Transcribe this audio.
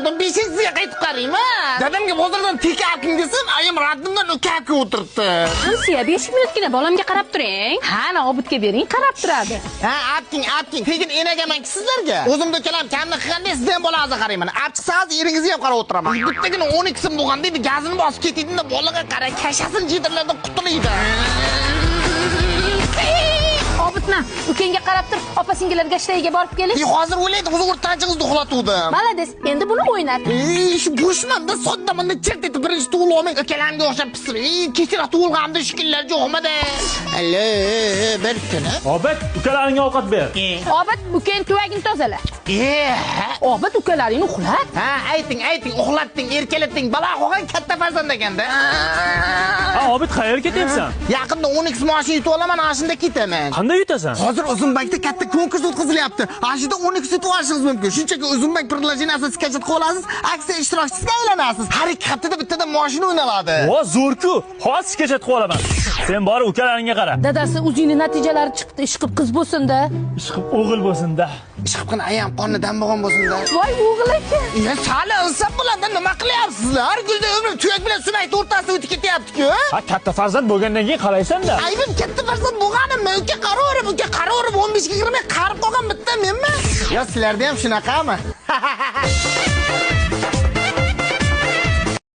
Yo'qdan 5-chisiga qaytib qarayman. Dadamga bozordan teka olib keling desam, ayam raddimdan uka olib kelib o'tiribdi. Hamsiya, 5 minutgina bolamga qarab turing. Ha, ana Obidga bering, qarab turadi. Ha, olib keling, olib keling. Tekin enagamanki sizlarga. O'zimda ukalam kamni qilganda sizni ham bolangizga qarayman. Olib chiqsangiz eringizga ham qarab o'tiraman. Bittagina 12 sim bo'lganda edi, gazini bosib ketadi-da, bolaga qara, kashasini jedirlardan qutulaydi. Obidma, ukangga qarab tur, opa singillar gashtagiga borib keling. Hozir o'laydi, o'zi o'rtanchi qizni uxlatuvdim. Malades, endi buni o'ynat. Shu bo'shmanda, soddamanda chirt etib birinchi tug'ilib olmay, ukalamga o'xshab pisib, kechroq tug'ilganimda shikillar yo'qmidi? Allo, bir kuni. Obid, ukalaringga ovqat ber. Obid, ukang tuvagini tozala. Obid, ukalaringni uxlat. Ha, ayting, ayting, uxlatding, erkalatding. Balo qolgan katta farzand ekanda. Ha, Obid, qayerga ketyapsan? Yaqinda 12 mashina yutib olaman, ana shunda ketaman. Qanday yutasan? Hozir Uzumbankda katta konkurs o'tkazilyapti. Ana shunda 12 yutib olishingiz mumkin. Shunchaki Uzumbank приложениесini скачать qilib olasiz, aksiya ishtirokchisiga aylanasiz. Har 2 haftada bittadan mashina o'ynaladi. Vo, zo'r-ku. Hozir скачать qilib olaman. Sen borib ukalaringga qara. Dadasi, o'zingni natijalari chiqdi, ishqib qiz bo'lsin-da. Ishqib o'g'il bo'lsin-da. Ishqib qani ayam qorni dam bo'lgan bo'lsin-da. Voy, o'g'il ekan. Ya, sali inson bo'landa nima qilyapsizlar? Har kunda umrim tuyak bilan sumakni o'rtasida o'tib ketyapti-ku. Ha, katta farzand bo'lgandan keyin qaraysan-da. Aybim katta farzand bo'lganimmi? Uka qaraverib, uka qaraverib 15 ga kirmay qarib qolgan bitta menmi? Yo, sizlarda ham shunaqami?